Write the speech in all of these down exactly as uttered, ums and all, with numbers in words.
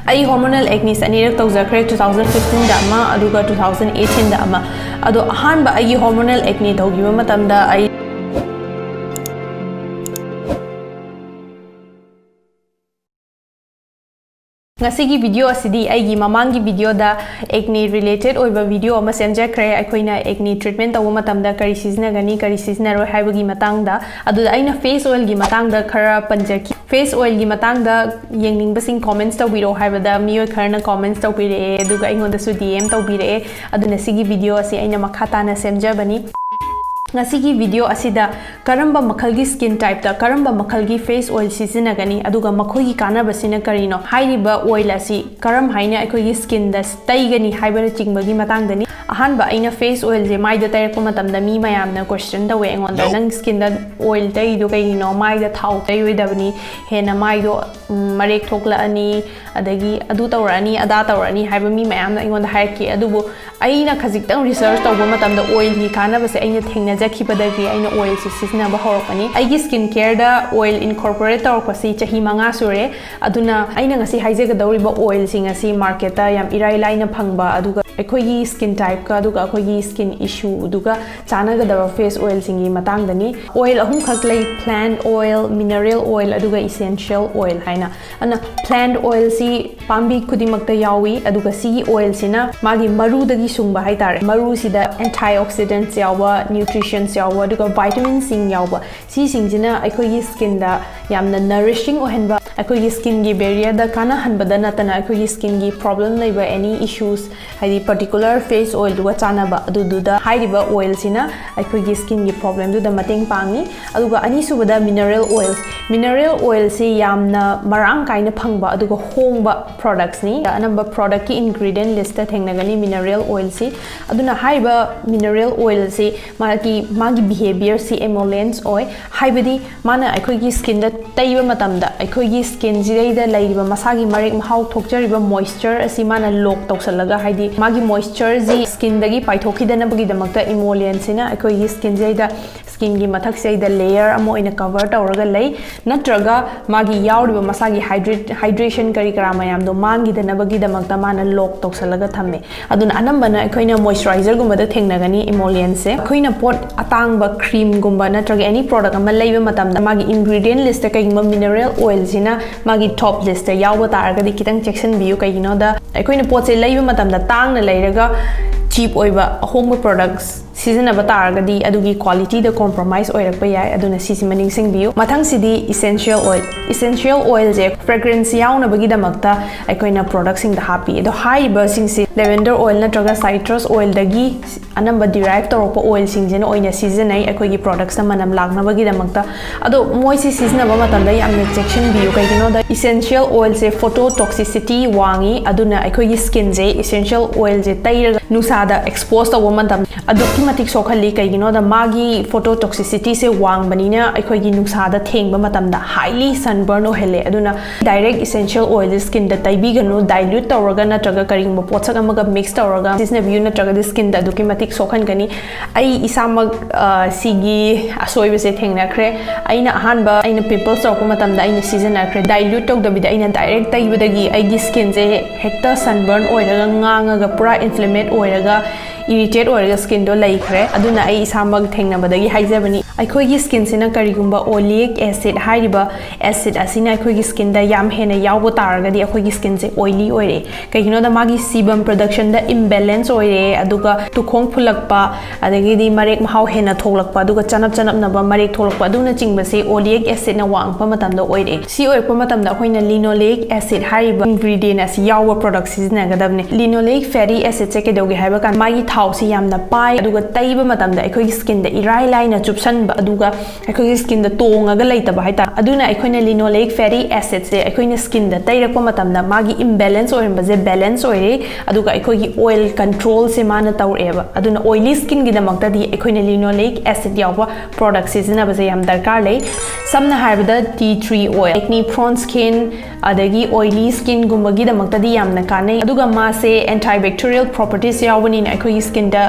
ꯑꯩ hormonal acnes ꯑꯅꯤꯔꯛ ꯇꯧꯖꯈ꯭ꯔꯦ, two thousand fifteen ꯗ ꯑꯃ, ꯑꯗꯨꯒ two thousand eighteen ꯗ ꯑꯃ꯫ ꯑꯗꯣ ꯑꯍꯥꯟꯕ ꯑꯩꯒꯤ hormonal acne ꯇꯧꯈꯤꯕ ꯃꯇꯝꯗ ꯑꯩ ꯉꯁꯤꯒꯤ video ꯑꯁꯤꯗꯤ ꯑꯩꯒꯤ ꯃꯃꯥꯡꯒꯤ video ꯗ acne related ꯑꯣꯏꯕ video ꯑꯃ ꯁꯦꯝꯖꯈ꯭ꯔꯦ꯫ ꯑꯩꯈꯣꯏꯅ acne treatment ꯇꯧꯕ ꯃꯇꯝꯗ ꯀꯔꯤ ꯁꯤꯖꯤꯟꯅꯒꯅꯤ, ꯀꯔꯤ ꯁꯤꯖꯤꯟꯅꯔꯣꯏ ꯍꯥꯏꯕꯒꯤ ꯃꯇꯥꯡꯗ꯫ ꯑꯗꯨꯗ ꯑꯩꯅ face oil ꯒꯤ ꯃꯇꯥꯡꯗ ꯈꯔ ꯄꯟꯖꯈꯤ꯫ Face oil ꯒꯤ ꯃꯇꯥꯡꯗ ꯌꯦꯡꯅꯤꯡꯕꯁꯤꯡ comments ꯇꯧꯕꯤꯔꯛꯑꯣ ꯍꯥꯏꯕꯗ ꯃꯤꯑꯣꯏ ꯈꯔꯅ comments ꯇꯧꯕꯤꯔꯛꯑꯦ, ꯑꯗꯨꯒ ꯑꯩꯉꯣꯟꯗꯁꯨ D M ꯇꯧꯕꯤꯔꯛꯑꯦ꯫ ꯑꯗꯨꯅ ꯁꯤꯒꯤ video ꯑꯁꯤ ꯑꯩꯅ ꯃꯈꯥ ꯇꯥꯅ ꯁꯦꯝꯖꯕꯅꯤ꯫ ꯉꯁꯤꯒꯤ video ꯑꯁꯤꯗ ꯀꯔꯝꯕ ꯃꯈꯜꯒꯤ skin type ꯇ ꯀꯔꯝꯕ ꯃꯈꯜꯒꯤ face oil ꯁꯤꯖꯤꯟꯅꯒꯅꯤ, ꯑꯗꯨꯒ ꯃꯈꯣꯏꯒꯤ ꯀꯥꯟꯅꯕꯁꯤꯅ ꯀꯔꯤꯅꯣ, ꯍꯥꯏꯔꯤꯕ oil ꯑꯁꯤ ꯀꯔꯝ ꯍꯥꯏꯅ ꯑꯩꯈꯣꯏꯒꯤ skin ꯗ ꯇꯩꯒꯅꯤ ꯍꯥꯏꯕꯅꯆꯤꯡꯕꯒꯤ ꯃꯇꯥꯡꯗꯅꯤ꯫ ꯑꯍꯥꯟꯕ ꯑꯩꯅ face oil ꯁꯦ ꯃꯥꯏꯗ ꯇꯩꯔꯛꯄ ꯃꯇꯝꯗ ꯃꯤ ꯃꯌꯥꯝꯅ question ꯇꯧꯋꯦ ꯑꯩꯉꯣꯟꯗ, "ꯅꯪ skin ꯗ oil ꯇꯩꯔꯤꯗꯣ ꯀꯩꯒꯤꯅꯣ? ꯃꯥꯏꯗ ꯊꯥꯎ ꯇꯩꯔꯣꯏꯗꯕꯅꯤ, ꯍꯦꯟꯅ ꯃꯥꯏꯗꯣ, ꯎꯝ, ꯃꯔꯦꯛ ꯊꯣꯛꯂꯛꯑꯅꯤ, ꯑꯗꯒꯤ ꯑꯗꯨ ꯇꯧꯔꯛꯑꯅꯤ, ꯑꯗꯥ ꯇꯧꯔꯛꯑꯅꯤ" ꯍꯥꯏꯕ ꯃꯤ ꯃꯌꯥꯝꯅ ꯑꯩꯉꯣꯟꯗ ꯍꯥꯏꯔꯛꯈꯤ꯫ ꯑꯗꯨꯕꯨ ꯑꯩꯅ ꯈꯖꯤꯛꯇꯪ research ꯇꯧꯕ ꯃꯇꯝꯗ oil ꯒꯤ ꯀꯥꯟꯅꯕꯁꯦ ꯑꯩꯅ ꯊꯦꯡꯅꯖꯈꯤꯕꯗꯒꯤ ꯑꯩꯅ oil ꯁꯦ ꯁꯤꯖꯤꯟꯅꯕ ꯍꯧꯔꯛꯄꯅꯤ꯫ ꯑꯩꯒꯤ skin care ꯗ oil incorporate ꯇꯧꯔꯛꯄꯁꯤ ꯆꯍꯤ ꯃꯉꯥ ꯁꯨꯔꯦ꯫ ꯑꯗꯨꯅ ꯑꯩꯅ ꯉꯁꯤ ꯍꯥꯏꯖꯒꯗꯧꯔꯤꯕ oil ꯁꯤꯡ ꯑꯁꯤ market ꯇ ꯌꯥꯝ ꯏꯔꯥꯏ ꯂꯥꯏꯅ ꯐꯪꯕ, ꯑꯗꯨꯒ ꯑꯩꯈꯣꯏꯒꯤ skin type ꯀ ꯑꯗꯨꯒ ꯑꯩꯈꯣꯏꯒꯤ skin issue ꯗꯨꯒ ꯆꯥꯟꯅꯒꯗꯕ face oil ꯁꯤꯡꯒꯤ ꯃꯇꯥꯡꯗꯅꯤ꯫ Oil ꯑꯍꯨꯝꯈꯛ ꯂꯩ: plant oil, mineral oil, ꯑꯗꯨꯒ essential oil ꯍꯥꯏꯅ꯫ ꯑꯗꯨꯅ plant oil ꯁꯤ ꯄꯥꯝꯕꯤ ꯈꯨꯗꯤꯡꯃꯛꯇ ꯌꯥꯎꯏ, ꯑꯗꯨꯒ ꯁꯤꯒꯤ oil ꯁꯤꯅ ꯃꯥꯒꯤ ꯃꯔꯨꯗꯒꯤ ꯁꯨꯡꯕ ꯍꯥꯏꯇꯥꯔꯦ꯫ ꯃꯔꯨꯁꯤꯗ antioxidants ꯌꯥꯎꯕ, nutrients ꯌꯥꯎꯕ, ꯑꯗꯨꯒ vitamin ꯁꯤꯡ ꯌꯥꯎꯕ, ꯁꯤꯁꯤꯡꯁꯤꯅ ꯑꯩꯈꯣꯏꯒꯤ skin ꯗ ꯌꯥꯝꯅ nourishing ꯑꯣꯏꯍꯟꯕ, ꯑꯩꯈꯣꯏꯒꯤ skin ꯒꯤ barrier ꯗ ꯀꯥꯟꯅꯍꯟꯕꯗ ꯅꯠꯇꯅ ꯑꯩꯈꯣꯏꯒꯤ skin ꯒꯤ problem ꯂꯩꯕ any issues, ꯍꯥꯏꯗꯤ particular face oil ꯗꯨꯒ ꯆꯥꯟꯅꯕ, ꯑꯗꯨꯗꯨꯗ ꯍꯥꯏꯔꯤꯕ oil ꯁꯤꯅ ꯑꯩꯈꯣꯏꯒꯤ skin ꯒꯤ problem ꯗꯨꯗ ꯃꯇꯦꯡ ꯄꯥꯡꯉꯤ꯫ ꯑꯗꯨꯒ ꯑꯅꯤꯁꯨꯕꯗ mineral oils꯫ Mineral oil ꯁꯤ ꯌꯥꯝꯅ ꯃꯔꯥꯡ ꯀꯥꯏꯅ ꯐꯪꯕ ꯑꯗꯨꯒ ꯍꯣꯡꯕ products ꯅꯤ꯫ ꯑꯅꯝꯕ product ꯀꯤ ingredient list ꯇ ꯊꯦꯡꯅꯒꯅꯤ mineral oil ꯁꯤ꯫ ꯑꯗꯨꯅ ꯍꯥꯏꯔꯤꯕ mineral oil ꯁꯤ ꯃꯥꯒꯤ, ꯃꯥꯒꯤ behaviour ꯁꯤ emollients ꯑꯣꯏ, ꯍꯥꯏꯕꯗꯤ ꯃꯥꯅ ꯑꯩꯈꯣꯏꯒꯤ skin ꯗ ꯇꯩꯕ ꯃꯇꯝꯗ ꯑꯩꯈꯣꯏꯒꯤ ꯁ꯭ꯀꯤꯟꯁꯤꯗꯩꯗ ꯂꯩꯔꯤꯕ ꯃꯁꯥꯒꯤ ꯃꯔꯦꯛ ꯃꯍꯥꯎ ꯊꯣꯛꯆꯔꯤꯕ ꯃꯣꯏꯁꯆꯔ ꯑꯁꯤ ꯃꯥꯅ ꯂꯣꯛ ꯇꯧꯁꯜꯂꯒ, ꯍꯥꯏꯗꯤ ꯃꯥꯒꯤ ꯃꯣꯏꯁꯆꯔꯁꯤ ꯁ꯭ꯀꯤꯟꯗꯒꯤ ꯄꯥꯏꯊꯣꯛꯈꯤꯗꯅꯕꯒꯤꯗꯃꯛꯇ ꯏꯃꯣꯂꯤꯌꯟꯁꯤꯅ ꯑꯩꯈꯣꯏꯒꯤ ꯁ꯭ꯀꯤꯟꯁꯤꯗꯩꯗ, ꯁ꯭ꯀꯤꯟꯒꯤ ꯃꯊꯛꯁꯤꯗꯩꯗ ꯂꯦꯌꯔ ꯑꯃ ꯑꯣꯏꯅ ꯀꯚꯔ ꯇꯧꯔꯒ ꯂꯩ, ꯅꯠꯇ꯭ꯔꯒ ꯃꯥꯒꯤ ꯌꯥꯎꯔꯤꯕ ꯃꯁꯥꯒꯤ ꯍꯥꯏꯗ꯭ꯔꯦꯠ ꯍꯥꯏꯗ꯭ꯔꯦꯁꯟ ꯀꯔꯤ ꯀꯔꯥ ꯃꯌꯥꯝꯗꯣ ꯃꯥꯡꯈꯤꯗꯅꯕꯒꯤꯗꯃꯛꯇ ꯃꯥꯅ ꯂꯣꯛ ꯇꯧꯁꯜꯂꯒ ꯊꯝꯃꯦ꯫ ꯑꯗꯨꯅ ꯑꯅꯝꯕꯅ ꯑꯩꯈꯣꯏꯅ ꯃꯣꯏꯁꯆꯔꯥꯏꯖꯔꯒꯨꯝꯕꯗ ꯊꯦꯡꯅꯒꯅꯤ ꯏꯃꯣꯂꯤꯌꯟꯁꯦ꯫ ꯑꯩꯈꯣꯏꯅ ꯄꯣꯠ ꯑꯇꯥꯡꯕ ꯀ꯭ꯔꯤꯝꯒꯨꯝꯕ ꯅꯠꯇ꯭ꯔꯒ ꯑꯦꯅꯤ ꯄ꯭ꯔꯣꯗꯛ ꯑꯃ ꯂꯩꯕ ꯃꯇꯝꯗ ꯃꯥꯒꯤ ꯏꯟꯒ꯭ꯔꯤꯗꯤꯌꯦꯟ ꯂꯤꯁꯇ ꯀꯩꯒꯨꯝꯕ ꯃꯤꯅꯔꯦꯜ ꯑꯣꯏꯜꯁꯤꯅ ꯃꯥꯒꯤ ꯇꯣꯞ ꯂꯤꯁꯇ ꯌꯥꯎꯕ ꯇꯥꯔꯒꯗꯤ ꯈꯤꯇꯪ ꯆꯦꯛꯁꯤꯟꯕꯤꯌꯨ꯫ ꯀꯩꯒꯤꯅꯣꯗ ꯑꯩꯈꯣꯏꯅ ꯄꯣꯠꯁꯦ ꯂꯩꯕ ꯃꯇꯝꯗ ꯇꯥꯡꯅ ꯂꯩꯔꯒ ꯆꯤꯞ ꯑꯣꯏꯕ ꯑꯍꯣꯡꯕ ꯄ꯭ꯔꯣꯗꯛꯁ ꯁꯤꯖꯤꯟꯅꯕ ꯇꯥꯔꯒꯗꯤ ꯑꯗꯨꯒꯤ ꯀ꯭ꯋꯥꯂꯤꯇꯤꯗ ꯀꯣꯝꯄ꯭ꯔꯣꯃꯥꯏꯁ ꯑꯣꯏꯔꯛꯄ ꯌꯥꯏ꯫ ꯑꯗꯨꯅ ꯁꯤꯁꯤꯃ ꯅꯤꯡꯁꯤꯡꯕꯤꯌꯨ꯫ ꯃꯊꯪꯁꯤꯗꯤ ꯏꯁꯦꯟꯁꯤꯌꯦꯜ ꯑꯣꯏꯜ꯫ ꯏꯁꯦꯟꯁꯤꯌꯦꯜ ꯑꯣꯏꯜꯁꯦ ꯐ꯭ꯔꯦꯒ꯭ꯔꯦꯟꯁ ꯌꯥꯎꯅꯕꯒꯤꯗꯃꯛꯇ ꯑꯩꯈꯣꯏꯅ ꯄ꯭ꯔꯣꯗꯛꯁꯤꯡꯗ ꯍꯥꯞꯄꯤ꯫ ꯑꯗꯣ ꯍꯥꯏꯔꯤꯕꯁꯤꯡꯁꯤ ꯂꯦꯚꯦꯟꯗꯔ ꯑꯣꯏꯜ ꯅꯠꯇ꯭ꯔꯒ ꯁꯥꯏꯇ꯭ꯔꯁ ꯑꯣꯏꯜꯗꯒꯤ ꯑꯅꯝꯕ ꯗꯤꯔꯥꯏꯞ ꯇꯧꯔꯛꯄ ꯑꯣꯏꯜꯁꯤꯡꯁꯤꯅ ꯑꯣꯏꯅ ꯁꯤꯖꯤꯟꯅꯩ ꯑꯩꯈꯣꯏꯒꯤ ꯄ꯭ꯔꯣꯗꯛꯁꯇ ꯃꯅꯝ ꯂꯥꯛꯅꯕꯒꯤꯗꯃꯛꯇ꯫ ꯑꯗꯣ ꯃꯣꯏꯁꯤ ꯁꯤꯖꯤꯟꯅꯕ ꯃꯇꯝꯗ ꯌꯥꯝꯅ ꯆꯦꯛꯁꯤꯟꯕꯤꯌꯨ꯫ ꯀꯩꯒꯤꯅꯣꯗ ꯏꯁꯦꯟꯁꯤꯌꯦꯜ ꯑꯣꯏꯜꯁꯦ ꯐꯣꯇꯣ ꯇꯣꯛꯁꯤꯁꯤꯇꯤ ꯋꯥꯡꯉꯤ, ꯑꯗꯨꯅ ꯑꯩꯈꯣꯏꯒꯤ ꯁ꯭ꯀꯤꯟꯁꯦ ꯏꯁꯦꯟꯁꯤꯌꯦꯜ ꯑꯣꯏꯜꯁꯦ ꯇꯩꯔꯒ ꯅꯨꯡꯁꯥꯗ ꯑꯦꯛꯁꯄꯣꯖ ꯇꯧꯕ ꯃꯇꯝꯗ ꯑꯗꯨꯛꯀꯤ ꯃꯇꯤꯛ ꯁꯣꯛꯍꯜꯂꯤ꯫ ꯀꯩꯒꯤꯅꯣꯗ ꯃꯥꯒꯤ ꯐꯣꯇꯣ ꯇꯣꯛꯁꯤꯁꯤꯇꯤꯁꯦ ꯋꯥꯡꯕꯅꯤꯅ ꯑꯩꯈꯣꯏꯒꯤ ꯅꯨꯡꯁꯥꯗ ꯊꯦꯡꯕ ꯃꯇꯝꯗ ꯍꯥꯏꯂꯤ ꯁꯟꯕꯔꯟ ꯑꯣꯏꯍꯜꯂꯦ꯫ ꯑꯗꯨꯅ ꯗꯥꯏꯔꯦꯛ ꯏꯁꯦꯟꯁꯤꯌꯦꯜ ꯑꯣꯏꯜꯁꯦ ꯁ꯭ꯀꯤꯟꯗ ꯇꯩꯕꯤꯒꯅꯨ, ꯗꯥꯏꯂ꯭ꯌꯨꯠ ꯇꯧꯔꯒ ꯅꯠꯇ꯭ꯔꯒ ꯀꯔꯤꯒꯨꯝꯕ ꯄꯣꯠꯁꯛ ꯑꯃꯒ ꯃꯤꯛꯁ ꯇꯧꯔꯒ ꯁꯤꯖꯤꯟꯅꯕꯤꯌꯨ, ꯅꯠꯇ꯭ꯔꯒꯗꯤ ꯁ꯭ꯀꯤꯟꯗ ꯑꯗꯨꯛꯀꯤ ꯃꯇꯤꯛ ꯁꯣꯛꯍꯟꯒꯅꯤ꯫ ꯑꯩ ꯏꯁꯥꯃꯛ ꯑ, ꯁꯤꯒꯤ ꯑꯁꯣꯏꯕꯁꯦ ꯊꯦꯡꯅꯈ꯭ꯔꯦ꯫ ꯑꯩꯅ ꯑꯍꯥꯟꯕ ꯑꯩꯅ ꯄꯤꯝꯄꯜꯁ ꯇꯧꯔꯛꯄ ꯃꯇꯝꯗ ꯑꯩꯅ ꯁꯤꯖꯤꯟꯅꯈ꯭ꯔꯦ, ꯗꯥꯏꯂ꯭ꯌꯨꯠ ꯇꯧꯗꯕꯤꯗ ꯑꯩꯅ ꯗꯥꯏꯔꯦꯛ ꯇꯩꯕꯗꯒꯤ ꯑꯩꯒꯤ ꯁ꯭ꯀꯤꯟꯁꯦ ꯍꯦꯛꯇ ꯁꯟꯕꯔꯟ ꯑꯣꯏꯔꯒ ꯉꯥꯡꯉꯒ ꯄꯨꯔꯥ ꯏꯟꯐ꯭ꯂꯦꯃꯦꯠ ꯑꯣꯏꯔꯒ ꯏꯔꯤꯇꯦꯠ ꯑꯣꯏꯔꯒ ꯁ꯭ꯀꯤꯟꯗꯣ ꯂꯩꯈ꯭ꯔꯦ꯫ ꯑꯗꯨꯅ ꯑꯩ ꯏꯁꯥꯃꯛ ꯊꯦꯡꯅꯕꯗꯒꯤ ꯍꯥꯏꯖꯕꯅꯤ꯫ ꯑꯩꯈꯣꯏꯒꯤ ꯁ꯭ꯀꯤꯟꯁꯤꯅ ꯀꯔꯤꯒꯨꯝꯕ ꯑꯣꯂꯤꯛ ꯑꯦꯁꯤꯠ ꯍꯥꯏꯔꯤꯕ ꯑꯦꯁꯤꯠ ꯑꯁꯤꯅ ꯑꯩꯈꯣꯏꯒꯤ ꯁ꯭ꯀꯤꯟꯗ ꯌꯥꯝ ꯍꯦꯟꯅ ꯌꯥꯎꯕ ꯇꯥꯔꯒꯗꯤ ꯑꯩꯈꯣꯏꯒꯤ ꯁ꯭ꯀꯤꯟꯁꯦ ꯑꯣꯏꯂꯤ ꯑꯣꯏꯔꯛꯑꯦ꯫ ꯀꯩꯒꯤꯅꯣꯗ ꯃꯥꯒꯤ ꯁꯤꯕꯝ ꯄ꯭ꯔꯗꯛꯁꯟꯗ ꯏꯝꯕꯦꯂꯦꯟꯁ ꯑꯣꯏꯔꯦ, ꯑꯗꯨꯒ ꯇꯨꯈꯣꯡ ꯐꯨꯜꯂꯛꯄ, ꯑꯗꯒꯤꯗꯤ ꯃꯔꯦꯛ ꯃꯍꯥꯎ ꯍꯦꯟꯅ ꯊꯣꯛꯂꯛꯄ, ꯑꯗꯨꯒ ꯆꯅꯞ ꯆꯅꯞꯅꯕ ꯃꯔꯦꯛ ꯊꯣꯛꯂꯛꯄ, ꯑꯗꯨꯅꯆꯤꯡꯕꯁꯦ ꯑꯣꯂꯤꯛ ꯑꯦꯁꯤꯠꯅ ꯋꯥꯡꯉꯛꯄ ꯃꯇꯝꯗ ꯑꯣꯏꯔꯛꯑꯦ꯫ ꯁꯤ ꯑꯣꯏꯔꯛꯄ ꯃꯇꯝꯗ ꯑꯩꯈꯣꯏꯅ ꯂꯤꯅꯣꯂꯦꯛ ꯑꯦꯁꯤꯠ ꯍꯥꯏꯔꯤꯕ ꯏꯟꯒ꯭ꯔꯤꯗꯤꯌꯦꯟ ꯑꯁꯤ ꯌꯥꯎꯕ ꯄ꯭ꯔꯣꯗꯛ ꯁꯤꯖꯤꯟꯅꯒꯗꯕꯅꯦ꯫ ꯂꯤꯅꯣꯂꯦꯛ ꯐꯦꯇꯤ ꯑꯦꯁꯤꯠꯁꯦ ꯀꯩꯗꯧꯒꯦ ꯍꯥꯏꯕ ꯀꯥꯟꯗ ꯃꯥꯒꯤ ꯊꯥꯎꯁꯤ ꯌꯥꯝꯅ ꯄꯥꯏ, ꯑꯗꯨꯒ ꯇꯩꯕ ꯃꯇꯝꯗ ꯑꯩꯈꯣꯏꯒꯤ skinꯗ ꯏꯔꯥꯏ ꯂꯥꯏꯅ ꯆꯨꯞꯁꯟꯕ, ꯑꯗꯨꯒ ꯑꯩꯈꯣꯏꯒꯤ skinꯗ ꯇꯣꯡꯉꯒ ꯂꯩꯇꯕ ꯍꯥꯏꯇꯥꯔꯦ꯫ ꯑꯗꯨꯅ ꯑꯩꯈꯣꯏꯅ linoleic fatty acidꯁꯦ ꯑꯩꯈꯣꯏꯅ skinꯗ ꯇꯩꯔꯛꯄ ꯃꯇꯝꯗ ꯃꯥꯒꯤ imbalance ꯑꯣꯏꯔꯝꯕꯁꯦ balance ꯑꯣꯏꯔꯦ, ꯑꯗꯨꯒ ꯑꯩꯈꯣꯏꯒꯤ oil controlꯁꯦ ꯃꯥꯅ ꯇꯧꯔꯛꯑꯦꯕ꯫ ꯑꯗꯨꯅ oily skinꯒꯤꯗꯃꯛꯇꯗꯤ ꯑꯩꯈꯣꯏꯅ linoleic acid ꯌꯥꯎꯕ product ꯁꯤꯖꯤꯟꯅꯕꯁꯦ ꯌꯥꯝ ꯗꯔꯀꯥꯔ ꯂꯩ꯫ ꯁꯝꯅ ꯍꯥꯏꯔꯕꯗ tea tree oil, acne prone skin, ꯑꯗꯒꯤ oily skinꯒꯨꯝꯕꯒꯤꯗꯃꯛꯇꯗꯤ ꯌꯥꯝꯅ ꯀꯥꯟꯅꯩ꯫ ꯑꯗꯨꯒ ꯃꯥꯁꯦ antibacterial properties ꯌꯥꯎꯕꯅꯤꯅ ꯑꯩꯈꯣꯏꯒꯤ skinꯗ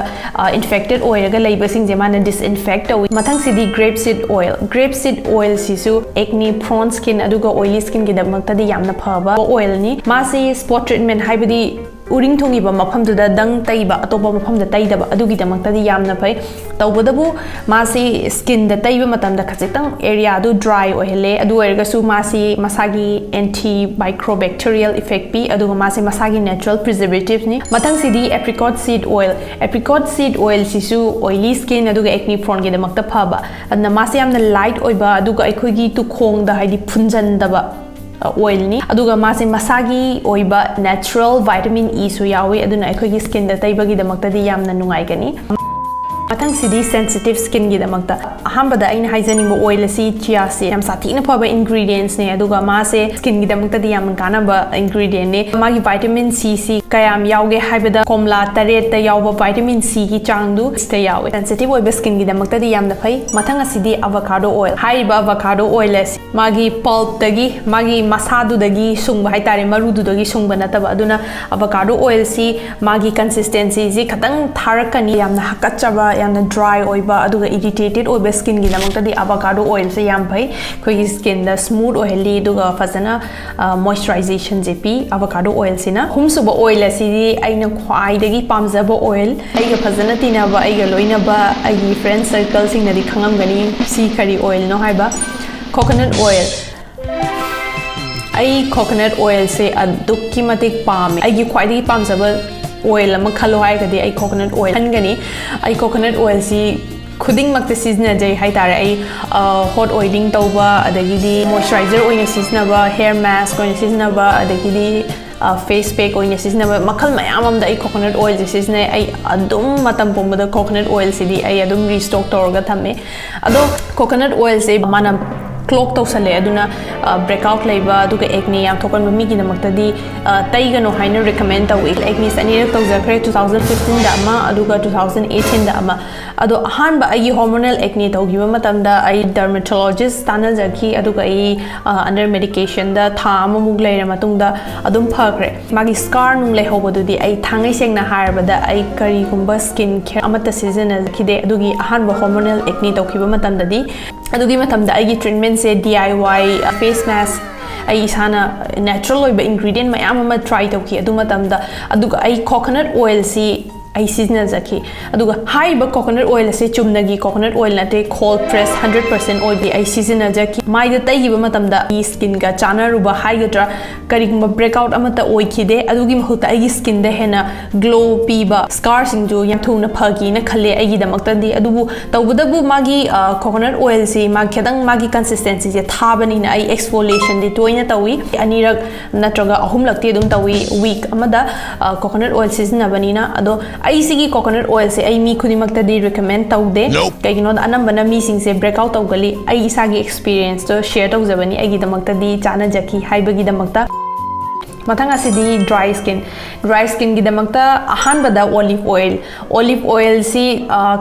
infected ꯑꯣꯏꯔꯒ ꯂꯩꯕꯁꯤꯡꯁꯦ ꯃꯥꯅ disinfect ꯇꯧꯏ꯫ ꯃꯊꯪꯁꯤꯗꯤ grape seed oil. Grape seed oilꯁꯤꯁꯨ acne prone skin ꯑꯗꯨꯒ oily skinꯒꯤꯗꯃꯛꯇꯗꯤ ꯌꯥꯝꯅ ꯐꯕ oilꯅꯤ꯫ ꯃꯥꯁꯤ spot treatment, ꯍꯥꯏꯕꯗꯤ ꯎꯔꯤꯡ ꯊꯨꯡꯉꯤꯕ ꯃꯐꯝꯗꯨꯗ ꯗꯪ ꯇꯩꯕ, ꯑꯇꯣꯞꯄ ꯃꯐꯝꯗ ꯇꯩꯗꯕ, ꯑꯗꯨꯒꯤꯗꯃꯛꯇꯗꯤ ꯌꯥꯝꯅ ꯐꯩ꯫ ꯇꯧꯕꯇꯕꯨ ꯃꯥꯁꯤ skinꯗ ꯇꯩꯕ ꯃꯇꯝꯗ ꯈꯖꯤꯛꯇꯪ areaꯗꯨ dry ꯑꯣꯏꯍꯜꯂꯦ꯫ ꯑꯗꯨ ꯑꯣꯏꯔꯒꯁꯨ ꯃꯥꯁꯤ ꯃꯁꯥꯒꯤ antimicrobial effect ꯄꯤ, ꯑꯗꯨꯒ ꯃꯥꯁꯤ ꯃꯁꯥꯒꯤ natural preservativeꯅꯤ꯫ ꯃꯊꯪꯁꯤꯗꯤ apricot seed oil. Apricot seed oilꯁꯤꯁꯨ oily skin ꯑꯗꯨꯒ acne proneꯒꯤꯗꯃꯛꯇ ꯐꯕ, ꯑꯗꯨꯅ ꯃꯥꯁꯦ ꯌꯥꯝꯅ light ꯑꯣꯏꯕ, ꯑꯗꯨꯒ ꯑꯩꯈꯣꯏꯒꯤ ꯇꯨꯈꯣꯡꯗ, ꯍꯥꯏꯗꯤ ꯐꯨꯟꯖꯟꯗꯕ oilꯅꯤ꯫ ꯑꯗꯨꯒ ꯃꯥꯁꯦ ꯃꯁꯥꯒꯤ ꯑꯣꯏꯕ natural vitamin Eꯁꯨ ꯌꯥꯎꯏ, ꯑꯗꯨꯅ ꯑꯩꯈꯣꯏꯒꯤ skinꯗ ꯇꯩꯕꯒꯤꯗꯃꯛꯇꯗꯤ ꯌꯥꯝꯅ ꯅꯨꯡꯉꯥꯏꯒꯅꯤ꯫ ꯃꯊꯪꯁꯤꯗꯤ sensitive skinꯒꯤꯗꯃꯛꯇ꯫ ꯑꯍꯥꯟꯕꯗ ꯑꯩꯅ ꯍꯥꯏꯖꯅꯤꯡꯕ oil ꯑꯁꯤ chia seed, ꯌꯥꯝ ꯁꯥꯊꯤꯅ ꯐꯕ ingredientsꯅꯦ, ꯑꯗꯨꯒ ꯃꯥꯁꯦ skinꯒꯤꯗꯃꯛꯇꯗꯤ ꯌꯥꯝꯅ ꯀꯥꯟꯅꯕ ingredientꯅꯦ꯫ ꯃꯥꯒꯤ vitamin Cꯁꯤ ꯀꯌꯥꯝ ꯌꯥꯎꯒꯦ ꯍꯥꯏꯕꯗ, ꯀꯣꯝꯂꯥ ꯇꯔꯦꯠꯇ ꯌꯥꯎꯕ vitamin Cꯒꯤ ꯆꯥꯡꯗꯨ ꯁꯤꯗ ꯌꯥꯎꯋꯦ꯫ Sensitive ꯑꯣꯏꯕ skinꯒꯤꯗꯃꯛꯇꯗꯤ ꯌꯥꯝꯅ ꯐꯩ꯫ ꯃꯊꯪ ꯑꯁꯤꯗꯤ avocado oil꯫ ꯍꯥꯏꯔꯤꯕ avocado oil ꯑꯁꯤ ꯃꯥꯒꯤ pulpꯇꯒꯤ, ꯃꯥꯒꯤ ꯃꯁꯥꯗꯨꯗꯒꯤ ꯁꯨꯡꯕ ꯍꯥꯏꯇꯥꯔꯦ, ꯃꯔꯨꯗꯨꯗꯒꯤ ꯁꯨꯡꯕ ꯅꯠꯇꯕ꯫ ꯑꯗꯨꯅ avocado oilꯁꯤ ꯃꯥꯒꯤ consistencyꯁꯤ ꯈꯤꯇꯪ ꯊꯥꯔꯛꯀꯅꯤ꯫ ꯌꯥꯝꯅ ꯍꯥꯀꯠꯆꯕ, ꯌꯥꯝꯅ dry ꯑꯣꯏꯕ, ꯑꯗꯨꯒ irritated ꯑꯣꯏꯕ skinꯒꯤꯗꯃꯛꯇꯗꯤ avocado oilꯁꯦ ꯌꯥꯝ ꯐꯩ꯫ ꯑꯩꯈꯣꯏꯒꯤ skinꯗ smooth ꯑꯣꯏꯍꯜꯂꯤ, ꯑꯗꯨꯒ ꯐꯖꯅ moisturizationꯁꯦ ꯄꯤ avocado oilꯁꯤꯅ꯫ ꯑꯍꯨꯝꯁꯨꯕ oil ꯑꯁꯤꯗꯤ ꯑꯩꯅ ꯈ꯭ꯋꯥꯏꯗꯒꯤ ꯄꯥꯝꯖꯕ oil꯫ ꯑꯩꯒ ꯐꯖꯅ ꯇꯤꯟꯅꯕ, ꯑꯩꯒ ꯂꯣꯏꯅꯕ ꯑꯩꯒꯤ friend circleꯁꯤꯡꯅꯗꯤ ꯈꯪꯉꯝꯒꯅꯤ ꯁꯤ ꯀꯔꯤ oilꯅꯣ ꯍꯥꯏꯕ꯫ Coconut oil꯫ ꯑꯩ coconut oilꯁꯦ ꯑꯗꯨꯛꯀꯤ ꯃꯇꯤꯛ ꯄꯥꯝꯃꯦ꯫ ꯑꯩꯒꯤ ꯈ꯭ꯋꯥꯏꯗꯒꯤ ꯄꯥꯝꯖꯕ oil ꯑꯃ ꯈꯜꯂꯣ ꯍꯥꯏꯔꯒꯗꯤ ꯑꯩ coconut oil ꯈꯟꯒꯅꯤ꯫ ꯑꯩ coconut oilꯁꯤ ꯈꯨꯗꯤꯡꯃꯛꯇ ꯁꯤꯖꯤꯟꯅꯖꯩ ꯍꯥꯏꯇꯥꯔꯦ꯫ ꯑꯩ hot oiling ꯇꯧꯕ, ꯑꯗꯒꯤꯗꯤ moisturizer ꯑꯣꯏꯅ ꯁꯤꯖꯤꯟꯅꯕ, hair mask ꯑꯣꯏꯅ ꯁꯤꯖꯤꯟꯅꯕ, ꯑꯗꯒꯤꯗꯤ ꯐꯦꯁ ꯄꯦꯛ ꯑꯣꯏꯅ ꯁꯤꯖꯤꯟꯅꯕ ꯃꯈꯜ ꯃꯌꯥꯝ ꯑꯃꯗ ꯑꯩ ꯀꯣꯀꯣꯅꯠ ꯑꯣꯏꯜꯁꯦ ꯁꯤꯖꯤꯟꯅꯩ꯫ ꯑꯩ ꯑꯗꯨꯝ ꯃꯇꯝ ꯄꯨꯝꯕꯗ ꯀꯣꯀꯣꯅꯠ ꯑꯣꯏꯜꯁꯤꯗꯤ ꯑꯩ ꯑꯗꯨꯝ ꯔꯤꯁ꯭ꯇꯣꯛ ꯇꯧꯔꯒ ꯊꯝꯃꯦ꯫ ꯑꯗꯣ ꯀꯣꯀꯣꯅꯠ ꯑꯣꯏꯜꯁꯦ ꯃꯥꯅ ꯀ꯭ꯂꯣꯛ ꯇꯧꯁꯜꯂꯦ, ꯑꯗꯨꯅ ꯕ꯭ꯔꯦꯛꯑꯥꯎꯠ ꯂꯩꯕ ꯑꯗꯨꯒ ꯑꯦꯛꯅꯤ ꯌꯥꯝ ꯊꯣꯛꯀꯟꯕ ꯃꯤꯒꯤꯗꯃꯛꯇꯗꯤ ꯇꯩꯒꯅꯨ ꯍꯥꯏꯅ ꯔꯤꯀꯃꯦꯟ ꯇꯧꯏ꯫ ꯑꯦꯛꯅꯤꯁ ꯑꯅꯤꯔꯛ ꯇꯧꯖꯈ꯭ꯔꯦ, ꯇꯨ ꯊꯥꯎꯖꯟ ꯐꯤꯐꯇꯤꯟꯗ ꯑꯃ ꯑꯗꯨꯒ ꯇꯨ ꯊꯥꯎꯖꯟ ꯑꯩꯠꯇꯤꯟꯗ ꯑꯃ꯫ ꯑꯗꯣ ꯑꯍꯥꯟꯕ ꯑꯩꯒꯤ ꯍꯣꯔꯃꯣꯅꯦꯜ ꯑꯦꯛꯅꯤ ꯇꯧꯈꯤꯕ ꯃꯇꯝꯗ ꯑꯩ ꯗꯔꯃꯦꯇꯣꯂꯣꯖꯤꯁ ꯇꯥꯟꯅꯖꯈꯤ, ꯑꯗꯨꯒ ꯑꯩ ꯑꯟꯗꯔ ꯃꯦꯗꯤꯀꯦꯁꯟꯗ ꯊꯥ ꯑꯃꯃꯨꯛ ꯂꯩꯔ ꯃꯇꯨꯡꯗ ꯑꯗꯨꯝ ꯐꯈ꯭ꯔꯦ꯫ ꯃꯥꯒꯤ ꯁ꯭ꯀꯥꯔ ꯅꯨꯡ ꯂꯩꯍꯧꯕꯗꯨꯗꯤ ꯑꯩ ꯊꯥꯡꯉꯩ ꯁꯦꯡꯅ ꯍꯥꯏꯔꯕꯗ ꯑꯩ ꯀꯔꯤꯒꯨꯝꯕ ꯁ꯭ꯀꯤꯟ ꯀꯦꯌꯔ ꯑꯃꯠꯇ ꯁꯤꯖꯤꯟꯅꯈꯤꯗꯦ ꯑꯗꯨꯒꯤ ꯑꯍꯥꯟꯕ ꯍꯣꯔꯃꯣꯅꯦꯜ ꯑꯦꯛꯅꯤ ꯇꯧꯈꯤꯕ ꯃꯇꯝꯗꯗꯤ꯫ ꯑꯗꯨꯒꯤ ꯃꯇꯝꯗ ꯑꯩꯒꯤ ꯇ꯭ꯔꯤꯠꯃꯦꯟꯁꯦ ꯗꯤ ꯑꯥꯏ ꯋꯥꯏ ꯐꯦꯁ ꯃꯥꯁ, ꯑꯩ ꯏꯁꯥꯅ ꯅꯦꯆꯔꯦꯜ ꯑꯣꯏꯕ ꯏꯟꯒ꯭ꯔꯤꯗꯤꯌꯦꯟ ꯃꯌꯥꯝ ꯑꯃ ꯇ꯭ꯔꯥꯏ ꯇꯧꯈꯤ ꯑꯗꯨ ꯃꯇꯝꯗ꯫ ꯑꯗꯨꯒ ꯑꯩ ꯀꯣꯀꯣꯅꯠ ꯑꯣꯏꯜꯁꯤ ꯑꯩ ꯁꯤꯖꯤꯟꯅꯖꯈꯤ꯫ ꯑꯗꯨꯒ ꯍꯥꯏꯔꯤꯕ ꯀꯣꯀꯣꯅꯠ ꯑꯣꯏꯜ ꯑꯁꯤ ꯆꯨꯝꯅꯒꯤ ꯀꯣꯀꯣꯅꯠ ꯑꯣꯏꯜ ꯅꯠꯇꯦ, ꯈꯣꯜ ꯄ꯭ꯔꯦꯁ ꯍꯟꯗ꯭ꯔꯦꯠ ꯄꯥꯔꯁꯦꯟ ꯑꯣꯏꯕꯤ ꯑꯩ ꯁꯤꯖꯤꯟꯅꯖꯈꯤ꯫ ꯃꯥꯏꯗ ꯇꯩꯈꯤꯕ ꯃꯇꯝꯗ ꯑꯩ ꯁ꯭ꯀꯤꯟꯒ ꯆꯥꯟꯅꯔꯨꯕ ꯍꯥꯏꯒꯗ꯭ꯔꯥ, ꯀꯔꯤꯒꯨꯝꯕ ꯕ꯭ꯔꯦꯛꯑꯥꯎꯠ ꯑꯃꯠꯇ ꯑꯣꯏꯈꯤꯗꯦ꯫ ꯑꯗꯨꯒꯤ ꯃꯍꯨꯠꯇ ꯑꯩꯒꯤ ꯁ꯭ꯀꯤꯟꯗ ꯍꯦꯟꯅ ꯒ꯭ꯂꯣ ꯄꯤꯕ, ꯁ꯭ꯀꯥꯔꯁꯤꯡꯁꯨ ꯌꯥꯝ ꯊꯨꯅ ꯐꯈꯤꯅ ꯈꯜꯂꯦ ꯑꯩꯒꯤꯗꯃꯛꯇꯗꯤ꯫ ꯑꯗꯨꯕꯨ ꯇꯧꯕꯇꯕꯨ ꯃꯥꯒꯤ ꯀꯣꯀꯣꯅꯠ ꯑꯣꯏꯜꯁꯤ ꯃꯥ ꯈꯤꯇꯪ ꯃꯥꯒꯤ ꯀꯟꯁꯤꯁꯇꯦꯟꯁꯤꯁꯦ ꯊꯥꯕꯅꯤꯅ ꯑꯩ ꯑꯦꯛꯁꯐꯣꯂꯤꯌꯦꯁꯟꯗꯤ ꯇꯣꯏꯅ ꯇꯧꯏ, ꯑꯅꯤꯔꯛ ꯅꯠꯇ꯭ꯔꯒ ꯑꯍꯨꯝꯂꯛꯇꯤ ꯑꯗꯨꯝ ꯇꯧꯏ ꯋꯤꯛ ꯑꯃꯗ ꯀꯣꯀꯣꯅꯠ ꯑꯣꯏꯜ ꯁꯤꯖꯤꯟꯅꯕꯅꯤꯅ꯫ ꯑꯗꯣ ꯑꯩ ꯁꯤꯒꯤ ꯀꯣꯀꯣꯅꯠ ꯑꯣꯏꯜꯁꯦ ꯑꯩ ꯃꯤ ꯈꯨꯗꯤꯡꯃꯛꯇꯗꯤ ꯔꯤꯀꯃꯦꯟ ꯇꯧꯗꯦ꯫ Nope. ꯀꯩꯒꯤꯅꯣꯗ ꯑꯅꯝꯕꯅ ꯃꯤꯁꯤꯡꯁꯦ ꯕ꯭ꯔꯦꯛꯑꯥꯎꯠ ꯇꯧꯒꯜꯂꯤ꯫ ꯑꯩ ꯏꯁꯥꯒꯤ ꯑꯦꯛꯁꯄꯤꯔꯤꯌꯦꯟꯁꯇꯣ ꯁꯤꯌꯔ ꯇꯧꯖꯕꯅꯤ, ꯑꯩꯒꯤꯗꯃꯛꯇꯗꯤ ꯆꯥꯟꯅꯖꯈꯤ ꯍꯥꯏꯕꯒꯤꯗꯃꯛꯇ꯫ ꯃꯊꯪ ꯑꯁꯤꯗꯤ ꯗ꯭ꯔꯥꯏ ꯁ꯭ꯀꯤꯟ꯫ ꯗ꯭ꯔꯥꯏ ꯁ꯭ꯀꯤꯟꯒꯤꯗꯃꯛꯇ ꯑꯍꯥꯟꯕꯗ ꯑꯣꯂꯤꯚ ꯑꯣꯏꯜ꯫ ꯑꯣꯂꯤꯚ ꯑꯣꯏꯜꯁꯤ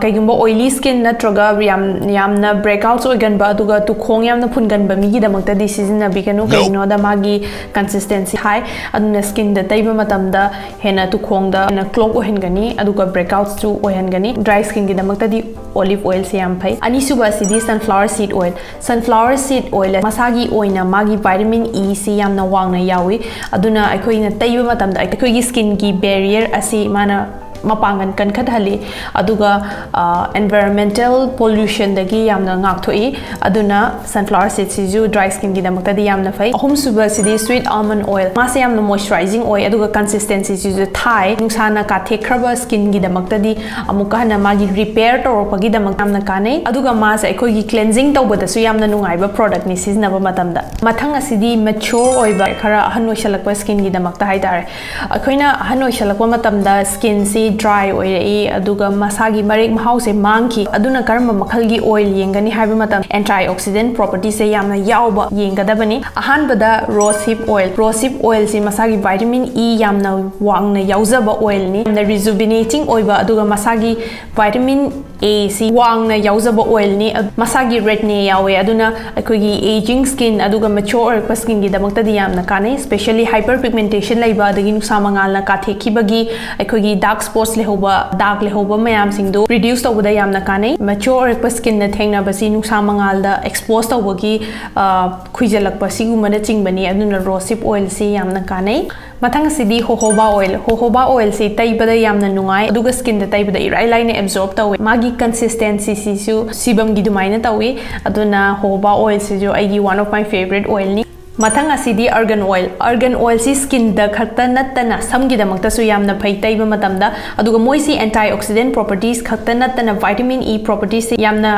ꯀꯩꯒꯨꯝꯕ ꯑꯣꯏꯂꯤ ꯁ꯭ꯀꯤꯟ ꯅꯠꯇ꯭ꯔꯒ ꯌꯥꯝ ꯌꯥꯝꯅ ꯕ꯭ꯔꯦꯛꯑꯥꯎꯠꯁ ꯑꯣꯏꯒꯟꯕ ꯑꯗꯨꯒ ꯇꯨꯈꯣꯡ ꯌꯥꯝꯅ ꯐꯨꯟꯒꯟꯕ ꯃꯤꯒꯤꯗꯃꯛꯇꯗꯤ ꯁꯤꯖꯤꯟꯅꯕꯤꯒꯅꯨ꯫ Nope. ꯀꯩꯒꯤꯅꯣꯗ ꯃꯥꯒꯤ ꯀꯟꯁꯤꯁꯇꯦꯟꯁꯤ ꯍꯥꯏ, ꯑꯗꯨꯅ ꯁ꯭ꯀꯤꯟꯗ ꯇꯩꯕ ꯃꯇꯝꯗ ꯍꯦꯟꯅ ꯇꯨꯈꯣꯡꯗ ꯍꯦꯟꯅ ꯀ꯭ꯂꯣꯛ ꯑꯣꯏꯍꯟꯒꯅꯤ ꯑꯗꯨꯒ ꯕ꯭ꯔꯦꯛꯑꯥꯎꯠꯁꯨ ꯑꯣꯏꯍꯟꯒꯅꯤ꯫ ꯗ꯭ꯔꯥꯏ ꯁ꯭ꯀꯤꯟꯒꯤꯗꯃꯛꯇꯗꯤ ꯑꯣꯂꯤꯚ ꯑꯣꯏꯜꯁꯦ ꯌꯥꯝ ꯐꯩ꯫ ꯑꯅꯤꯁꯨꯕ ꯑꯁꯤꯗꯤ ꯁꯟꯐ꯭ꯂꯥꯋꯔ ꯁꯤꯗ ꯑꯣꯏꯜ꯫ ꯁꯟꯐ꯭ꯂꯥꯋꯔ ꯁꯤꯗ ꯑꯣꯏꯜ ꯃꯁꯥꯒꯤ ꯑꯣꯏꯅ ꯃꯥꯒꯤ ꯚꯥꯏꯇꯥꯃꯤꯟ ꯏ ꯁꯤ ꯌꯥꯝꯅ ꯋꯥꯡꯅ ꯌꯥꯎꯏ, ꯑꯗꯨꯅ ꯑꯩꯈꯣꯏꯅ ꯇꯩꯕ ꯃꯇꯝꯗ ꯑꯩꯈꯣꯏꯒꯤ ꯁ꯭ꯀꯤꯟꯒꯤ ꯕꯦꯔꯤꯌꯔ ꯑꯁꯤ ꯃꯥꯅ ꯃꯄꯥꯡꯒꯜ ꯀꯟꯈꯠꯍꯜꯂꯤ, ꯑꯗꯨꯒ ꯑꯦꯟꯚꯥꯏꯔꯟꯃꯦꯟꯇꯦꯜ ꯄꯣꯂ꯭ꯌꯨꯁꯟꯗꯒꯤ ꯌꯥꯝꯅ ꯉꯥꯛꯊꯣꯛꯏ꯫ ꯑꯗꯨꯅ ꯁꯟꯐ꯭ꯂꯥꯋꯔ ꯁꯤꯗꯁꯤꯁꯨ ꯗ꯭ꯔꯥꯏ ꯁ꯭ꯀꯤꯟꯒꯤꯗꯃꯛꯇꯗꯤ ꯌꯥꯝꯅ ꯐꯩ꯫ ꯑꯍꯨꯝꯁꯨꯕꯁꯤꯗꯤ ꯁ꯭ꯋꯤꯠ ꯑꯥꯜꯃꯟ ꯑꯣꯏꯜ꯫ ꯃꯥꯁꯦ ꯌꯥꯝꯅ ꯃꯣꯏꯆꯔꯥꯏꯖꯤꯡ ꯑꯣꯏ, ꯑꯗꯨꯒ ꯀꯟꯁꯤꯁꯇꯦꯟꯁꯤꯁꯤꯁꯨ ꯊꯥꯏ꯫ ꯅꯨꯡꯁꯥꯅ ꯀꯥꯊꯦꯛꯈ꯭ꯔꯕ ꯁ꯭ꯀꯤꯟꯒꯤꯗꯃꯛꯇꯗꯤ ꯑꯃꯨꯛꯀ ꯍꯟꯅ ꯃꯥꯒꯤ ꯔꯤꯄꯦꯌꯔ ꯇꯧꯔꯛꯄꯒꯤꯗꯃꯛ ꯌꯥꯝꯅ ꯀꯥꯟꯅꯩ꯫ ꯑꯗꯨꯒ ꯃꯥꯁꯦ ꯑꯩꯈꯣꯏꯒꯤ ꯀ꯭ꯂꯦꯟꯖꯤꯡ ꯇꯧꯕꯗꯁꯨ ꯌꯥꯝꯅ ꯅꯨꯡꯉꯥꯏꯕ ꯄ꯭ꯔꯣꯗꯛꯅꯤ ꯁꯤꯖꯤꯟꯅꯕ ꯃꯇꯝꯗ꯫ ꯃꯊꯪ ꯑꯁꯤꯗꯤ ꯃꯦꯆ꯭ꯌꯣꯔ ꯑꯣꯏꯕ, ꯈꯔ ꯑꯍꯟ ꯑꯣꯏꯁꯜꯂꯛꯄ ꯁ꯭ꯀꯤꯟꯒꯤꯗꯃꯛꯇ ꯍꯥꯏꯇꯥꯔꯦ꯫ ꯑꯩꯈꯣꯏꯅ ꯑꯍꯟ ꯑꯣꯏꯁꯜꯂꯛꯄ ꯃꯇꯝꯗ ꯁ꯭ꯀꯤꯟꯁꯤ ꯗ꯭ꯔꯥꯏ ꯑꯣꯏꯔꯛꯏ, ꯑꯗꯨꯒ ꯃꯁꯥꯒꯤ ꯃꯔꯦꯛ ꯃꯍꯥꯎꯁꯦ ꯃꯥꯡꯈꯤ꯫ ꯑꯗꯨꯅ ꯀꯔꯝꯕ ꯃꯈꯜꯒꯤ ꯑꯣꯏꯜ ꯌꯦꯡꯒꯅꯤ ꯍꯥꯏꯕ ꯃꯇꯝꯗ, ꯑꯦꯟꯇꯤ ꯑꯣꯛꯁꯤꯗꯦꯟ ꯄ꯭ꯔꯣꯄꯔꯇꯤꯁꯦ ꯌꯥꯝꯅ ꯌꯥꯎꯕ ꯌꯦꯡꯒꯗꯕꯅꯤ꯫ ꯑꯍꯥꯟꯕꯗ ꯔꯣꯁ ꯍꯤꯞ ꯑꯣꯏꯜ꯫ ꯔꯣꯁ ꯍꯤꯞ ꯑꯣꯏꯜꯁꯤ ꯃꯁꯥꯒꯤ ꯚꯥꯏꯇꯥꯃꯤꯟ ꯏ ꯌꯥꯝꯅ ꯋꯥꯡꯅ ꯌꯥꯎꯖꯕ ꯑꯣꯏꯜꯅꯤ꯫ ꯌꯥꯝꯅ ꯔꯤꯖꯨꯕꯤꯅꯦꯇꯤꯡ ꯑꯣꯏꯕ, ꯑꯗꯨꯒ ꯃꯁꯥꯒꯤ ꯚꯥꯏꯇꯥꯃꯤꯟ ꯑꯦꯁꯤ ꯋꯥꯡꯅ ꯌꯥꯎꯖꯕ ꯑꯣꯏꯜꯅꯤ꯫ ꯑ, ꯃꯁꯥꯒꯤ ꯔꯦꯠꯅꯦ ꯌꯥꯎꯋꯦ, ꯑꯗꯨꯅ ꯑꯩꯈꯣꯏꯒꯤ ꯑꯦꯖꯤꯡ ꯁ꯭ꯀꯤꯟ ꯑꯗꯨꯒ ꯃꯦꯆ꯭ꯌꯣꯔ ꯑꯣꯏꯔꯛꯄ ꯁ꯭ꯀꯤꯟꯒꯤꯗꯃꯛꯇꯗꯤ ꯌꯥꯝꯅ ꯀꯥꯟꯅꯩ꯫ ꯁ꯭ꯄꯦꯁꯤꯌꯦꯜꯂꯤ ꯍꯥꯏꯄꯔ ꯄꯤꯒꯃꯦꯟꯇꯦꯁꯟ ꯂꯩꯕ, ꯑꯗꯒꯤ ꯅꯨꯡꯁꯥ ꯃꯉꯥꯜꯅ ꯀꯥꯊꯦꯛꯈꯤꯕꯒꯤ ꯑꯩꯈꯣꯏꯒꯤ ꯗꯥꯔꯛ ꯁ꯭ꯄꯣꯠꯁ ꯂꯩꯍꯧꯕ, ꯗꯥꯛ ꯂꯩꯍꯧꯕ ꯃꯌꯥꯝꯁꯤꯡꯗꯣ ꯔꯤꯗ꯭ꯌꯨꯁ ꯇꯧꯕꯗ ꯌꯥꯝꯅ ꯀꯥꯟꯅꯩ꯫ ꯃꯦꯆ꯭ꯌꯣꯔ ꯑꯣꯏꯔꯛꯄ ꯁ꯭ꯀꯤꯟꯅ ꯊꯦꯡꯅꯕꯁꯤ ꯅꯨꯡꯁꯥ ꯃꯉꯥꯜꯗ ꯑꯦꯛꯁꯄꯣꯖ ꯇꯧꯕꯒꯤ, ꯑ, ꯈꯨꯏꯖꯜꯂꯛꯄ ꯁꯤꯒꯨꯝꯕꯅꯆꯤꯡꯕꯅꯤ꯫ ꯑꯗꯨꯅ ꯔꯣꯁ ꯍꯤꯞ ꯑꯣꯏꯜꯁꯤ ꯌꯥꯝꯅ ꯀꯥꯟꯅꯩ꯫ ꯃꯊꯪ ꯑꯁꯤꯗꯤ ꯍꯣꯍꯣꯕꯥ ꯑꯣꯏꯜ꯫ ꯍꯣꯍꯣꯕꯥ ꯑꯣꯏꯜꯁꯤ ꯇꯩꯕꯗ ꯌꯥꯝꯅ ꯅꯨꯡꯉꯥꯏ, ꯑꯗꯨꯒ ꯁ꯭ꯀꯤꯟꯗ ꯇꯩꯕꯗ ꯏꯔꯥꯏ ꯂꯥꯏꯅ ꯑꯦꯕꯖꯣꯔꯕ ꯇꯧꯋꯦ꯫ ꯃꯥꯒꯤ ꯀꯟꯁꯤꯁꯇꯦꯟꯁꯤꯁꯤꯁꯨ ꯁꯤꯕꯝꯒꯤ ꯑꯗꯨꯃꯥꯏꯅ ꯇꯧꯋꯤ꯫ ꯑꯗꯨꯅ ꯍꯣꯍꯣꯕꯥ ꯑꯣꯏꯜꯁꯤꯁꯨ ꯑꯩꯒꯤ one of my favourite ꯑꯣꯏꯜꯅꯤ꯫ ꯃꯊꯪ ꯑꯁꯤꯗꯤ ꯑꯥꯔꯒꯟ ꯑꯣꯏꯜ꯫ ꯑꯥꯔꯒꯟ ꯑꯣꯏꯜꯁꯤ ꯁ꯭ꯀꯤꯟꯗ ꯈꯛꯇ ꯅꯠꯇꯅ ꯁꯝꯒꯤꯗꯃꯛꯇꯁꯨ ꯌꯥꯝꯅ ꯐꯩ ꯇꯩꯕ ꯃꯇꯝꯗ, ꯑꯗꯨꯒ ꯃꯣꯏꯁꯤ ꯑꯦꯟꯇꯤ ꯑꯣꯛꯁꯤꯗꯦꯟ ꯄ꯭ꯔꯣꯄꯔꯇꯤꯁ ꯈꯛꯇ ꯅꯠꯇꯅ ꯚꯥꯏꯇꯥꯃꯤꯟ ꯏ ꯄ꯭ꯔꯣꯄꯔꯇꯤꯁꯁꯦ ꯌꯥꯝꯅ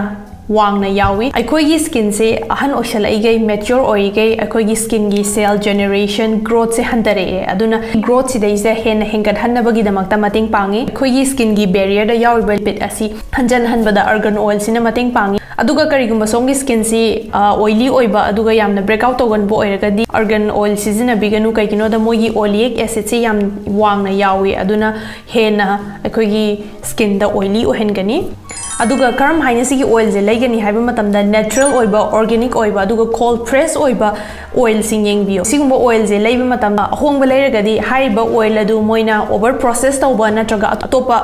ꯋꯥꯡꯅ ꯌꯥꯎꯏ꯫ ꯑꯩꯈꯣꯏꯒꯤ ꯁ꯭ꯀꯤꯟꯁꯦ ꯑꯍꯟ ꯑꯣꯏꯁꯜꯂꯛꯏꯈꯩ, ꯃꯦꯆ꯭ꯌꯣꯔ ꯑꯣꯏꯔꯤꯈꯩ, ꯑꯩꯈꯣꯏꯒꯤ ꯁ꯭ꯀꯤꯟꯒꯤ ꯁꯦꯜ ꯖꯦꯅꯦꯔꯦꯁꯟ ꯒ꯭ꯔꯣꯠꯁꯦ ꯍꯟꯊꯔꯛꯑꯦ꯫ ꯑꯗꯨꯅ ꯒ꯭ꯔꯣꯠꯁꯤꯗꯩꯁꯦ ꯍꯦꯟꯅ ꯍꯦꯟꯒꯠꯍꯟꯅꯕꯒꯤꯗꯃꯛꯇ ꯃꯇꯦꯡ ꯄꯥꯡꯉꯤ꯫ ꯑꯩꯈꯣꯏꯒꯤ ꯁ꯭ꯀꯤꯟꯒꯤ ꯕꯦꯔꯤꯌꯔꯗ ꯌꯥꯎꯔꯤꯕ ꯂꯤꯄꯤꯠ ꯑꯁꯤ ꯍꯟꯖꯟꯍꯟꯕꯗ ꯑꯥꯔꯒꯟ ꯑꯣꯏꯜꯁꯤꯅ ꯃꯇꯦꯡ ꯄꯥꯡꯉꯤ꯫ ꯑꯗꯨꯒ ꯀꯔꯤꯒꯨꯝꯕ ꯁꯣꯝꯒꯤ ꯁ꯭ꯀꯤꯟꯁꯤ, ꯑ, ꯑꯣꯏꯂꯤ ꯑꯣꯏꯕ ꯑꯗꯨꯒ ꯌꯥꯝꯅ ꯕ꯭ꯔꯦꯛ ꯑꯥꯎꯠ ꯇꯧꯒꯟꯕ ꯑꯣꯏꯔꯒꯗꯤ, ꯑꯥꯔꯒꯟ ꯑꯣꯏꯜ ꯁꯤꯖꯤꯟꯅꯕꯤꯒꯅꯨ꯫ ꯀꯩꯒꯤꯅꯣꯗ ꯃꯣꯏꯒꯤ ꯑꯣꯂꯤꯛ ꯑꯦꯁꯤꯠꯁꯤ ꯌꯥꯝ ꯋꯥꯡꯅ ꯌꯥꯎꯏ, ꯑꯗꯨꯅ ꯍꯦꯟꯅ ꯑꯩꯈꯣꯏꯒꯤ ꯁ꯭ꯀꯤꯟꯗ ꯑꯣꯏꯂꯤ ꯑꯣꯏꯍꯟꯒꯅꯤ꯫ ꯑꯗꯨꯒ ꯀꯔꯝ ꯍꯥꯏꯅ ꯁꯤꯒꯤ ꯑꯣꯏꯜꯁꯦ ꯂꯩꯒꯅꯤ ꯍꯥꯏꯕ ꯃꯇꯝꯗ, ꯅꯦꯆꯔꯦꯜ ꯑꯣꯏꯕ, ꯑꯣꯔꯒꯥꯅꯤꯛ ꯑꯣꯏꯕ, ꯑꯗꯨꯒ ꯀꯣꯜ ꯄ꯭ꯔꯦꯁ ꯑꯣꯏꯕ ꯑꯣꯏꯜꯁꯤꯡ ꯌꯦꯡꯕꯤꯌꯨ꯫ ꯁꯤꯒꯨꯝꯕ ꯑꯣꯏꯜꯁꯦ ꯂꯩꯕ ꯃꯇꯝꯗ, ꯑꯍꯣꯡꯕ ꯂꯩꯔꯒꯗꯤ ꯍꯥꯏꯔꯤꯕ ꯑꯣꯏꯜ ꯑꯗꯨ ꯃꯣꯏꯅ ꯑꯣꯚꯔ ꯄ꯭ꯔꯣꯁꯦꯁ ꯇꯧꯕ ꯅꯠꯇ꯭ꯔꯒ ꯑꯇꯣꯞꯄ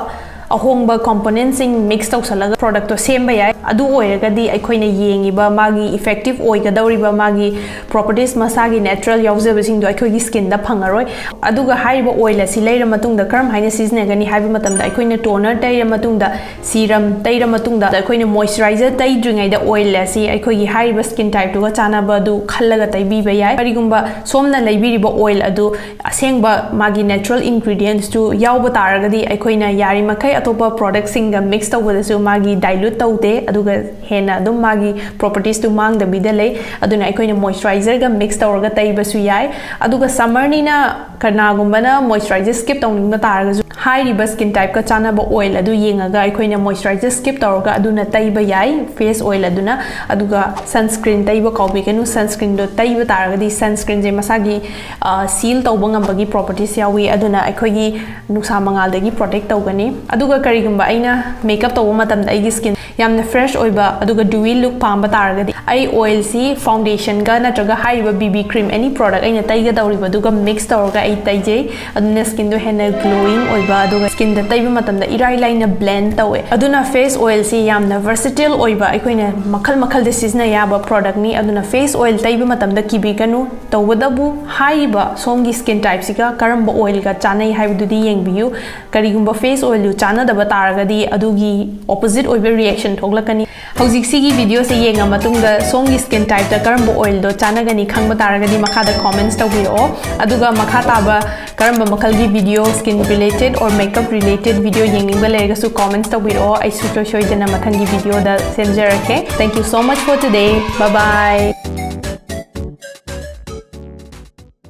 ꯑꯍꯣꯡꯕ componentꯁꯤꯡ mix ꯇꯧꯁꯜꯂꯒ productꯇꯣ ꯁꯦꯝꯕ ꯌꯥꯏ꯫ ꯑꯗꯨ ꯑꯣꯏꯔꯒꯗꯤ ꯑꯩꯈꯣꯏꯅ ꯌꯦꯡꯉꯤꯕ ꯃꯥꯒꯤ effective ꯑꯣꯏꯒꯗꯧꯔꯤꯕ ꯃꯥꯒꯤ properties, ꯃꯁꯥꯒꯤ natural ꯌꯥꯎꯖꯕꯁꯤꯡꯗꯣ ꯑꯩꯈꯣꯏꯒꯤ skinꯗ ꯐꯪꯉꯔꯣꯏ꯫ ꯑꯗꯨꯒ ꯍꯥꯏꯔꯤꯕ oil ꯑꯁꯤ ꯂꯩꯔ ꯃꯇꯨꯡꯗ ꯀꯔꯝ ꯍꯥꯏꯅ ꯁꯤꯖꯤꯟꯅꯒꯅꯤ ꯍꯥꯏꯕ ꯃꯇꯝꯗ, ꯑꯩꯈꯣꯏꯅ toner ꯇꯩꯔ ꯃꯇꯨꯡꯗ, serum ꯇꯩꯔ ꯃꯇꯨꯡꯗ, ꯑꯩꯈꯣꯏꯅ moisturizer ꯇꯩꯗ꯭ꯔꯤꯉꯩꯗ oil ꯑꯁꯤ ꯑꯩꯈꯣꯏꯒꯤ ꯍꯥꯏꯔꯤꯕ skin typeꯇꯨꯒ ꯆꯥꯟꯅꯕ ꯑꯗꯨ ꯈꯜꯂꯒ ꯇꯩꯕꯤꯕ ꯌꯥꯏ꯫ ꯀꯔꯤꯒꯨꯝꯕ ꯁꯣꯝꯅ ꯂꯩꯕꯤꯔꯤꯕ oil ꯑꯗꯨ ꯑꯁꯦꯡꯕ ꯃꯥꯒꯤ natural ingredientsꯇꯨ ꯌꯥꯎꯕ ꯇꯥꯔꯒꯗꯤ, ꯑꯩꯈꯣꯏꯅ ꯌꯥꯔꯤꯃꯈꯩ ꯑꯇꯣꯞꯄ productꯁꯤꯡꯒ mix ꯇꯧꯕꯗꯁꯨ ꯃꯥꯒꯤ dilute ꯇꯧꯗꯦ, ꯑꯗꯨꯒ ꯍꯦꯟꯅ ꯑꯗꯨꯝ ꯃꯥꯒꯤ propertiesꯇꯨ ꯃꯥꯡꯗꯕꯤꯗ ꯂꯩ꯫ ꯑꯗꯨꯅ ꯑꯩꯈꯣꯏꯅ moisturizer ꯃꯤꯛꯁ ꯇꯧꯔꯒ ꯇꯩꯕꯁꯨ ꯌꯥꯏ꯫ ꯑꯗꯨꯒ summerꯅꯤꯅ ꯀꯅꯥꯒꯨꯝꯕꯅ moisturizer skip ꯇꯧꯅꯤꯡꯕ ꯇꯥꯔꯒꯁꯨ, ꯍꯥꯏꯔꯤꯕ skin typeꯀ ꯆꯥꯟꯅꯕ oil ꯑꯗꯨ ꯌꯦꯡꯉꯒ ꯑꯩꯈꯣꯏꯅ moisturizer skip ꯇꯧꯔꯒ ꯑꯗꯨꯅ ꯇꯩꯕ ꯌꯥꯏ, face oil ꯑꯗꯨꯅ꯫ ꯑꯗꯨꯒ sunscreen ꯇꯩꯕ ꯀꯥꯎꯕꯤꯒꯅꯨ꯫ Sunscreenꯗꯣ ꯇꯩꯕ ꯇꯥꯔꯒꯗꯤ sunscreenꯁꯦ ꯃꯁꯥꯒꯤ seal ꯇꯧꯕ ꯉꯝꯕꯒꯤ properties ꯌꯥꯎꯏ, ꯑꯗꯨꯅ ꯑꯩꯈꯣꯏꯒꯤ ꯅꯨꯡꯁꯥ ꯃꯉꯥꯜꯗꯒꯤ protect ꯇꯧꯒꯅꯤ꯫ ꯑꯗꯨꯒ ꯀꯔꯤꯒꯨꯝꯕ ꯑꯩꯅ makeup ꯇꯧꯕ ꯃꯇꯝꯗ ꯑꯩꯒꯤ skin ꯌꯥꯝꯅ fresh ꯑꯣꯏꯕ ꯑꯗꯨꯒ dewy look ꯄꯥꯝꯕ ꯇꯥꯔꯒꯗꯤ, ꯑꯩ oilꯁꯤ foundationꯒ ꯅꯠꯇ꯭ꯔꯒ ꯍꯥꯏꯔꯤꯕ BB cream, any product ꯑꯩꯅ ꯇꯩꯒꯗꯧꯔꯤꯕꯗꯨꯒ mix ꯇꯧꯔꯒ ꯑꯩ ꯇꯩꯖꯩ꯫ ꯑꯗꯨꯅ skinꯗꯣ ꯍꯦꯟꯅ glowing ꯑꯣꯏꯕ, ꯑꯗꯨꯒ skinꯗ ꯇꯩꯕ ꯃꯇꯝꯗ ꯏꯔꯥꯏ ꯂꯥꯏꯅ blend ꯇꯧꯋꯦ꯫ ꯑꯗꯨꯅ face oilꯁꯤ ꯌꯥꯝꯅ versatile ꯑꯣꯏꯕ, ꯑꯩꯈꯣꯏꯅ ꯃꯈꯜ ꯃꯈꯜꯗ ꯁꯤꯖꯤꯟꯅ ꯌꯥꯕ productꯅꯤ꯫ ꯑꯗꯨꯅ face oil ꯇꯩꯕ ꯃꯇꯝꯗ ꯀꯤꯕꯤꯒꯅꯨ꯫ ꯇꯧꯕꯇꯕꯨ ꯍꯥꯏꯔꯤꯕ ꯁꯣꯝꯒꯤ skin typeꯁꯤꯒ ꯀꯔꯝꯕ oilꯒ ꯆꯥꯟꯅꯩ ꯍꯥꯏꯕꯗꯨꯗꯤ ꯌꯦꯡꯕꯤꯌꯨ꯫ ꯀꯔꯤꯒꯨꯝꯕ face oilꯗꯨ ꯆꯥꯟꯅꯗꯕ ꯇꯥꯔꯒꯗꯤ, ꯑꯗꯨꯒꯤ opposite ꯑꯣꯏꯕ reaction ꯊꯣꯛꯂꯛꯀꯅꯤ꯫ ꯍꯧꯖꯤꯛ ꯁꯤꯒꯤ videoꯁꯦ ꯌꯦꯡꯉ ꯃꯇꯨꯡꯗ ꯁꯣꯝꯒꯤ skin typeꯇ ꯀꯔꯝꯕ oilꯗꯣ ꯆꯥꯟꯅꯒꯅꯤ ꯈꯪꯕ ꯇꯥꯔꯒꯗꯤ, ꯃꯈꯥꯗ comments ꯇꯧꯕꯤꯔꯛꯑꯣ꯫ ꯑꯗꯨꯒ ꯃꯈꯥ ꯇꯥꯕ ꯀꯔꯝꯕ ꯃꯈꯜꯒꯤ video, skin related or makeup related video ꯌꯦꯡꯅꯤꯡꯕ ꯂꯩꯔꯒꯁꯨ comments ꯇꯧꯕꯤꯔꯛꯑꯣ꯫ ꯑꯩ ꯁꯨꯡꯁꯣꯏ ꯁꯣꯏꯗꯅ ꯃꯊꯪꯒꯤ videoꯗ ꯁꯦꯝꯖꯔꯛꯀꯦ꯫ Thank you so much for today. Bye bye.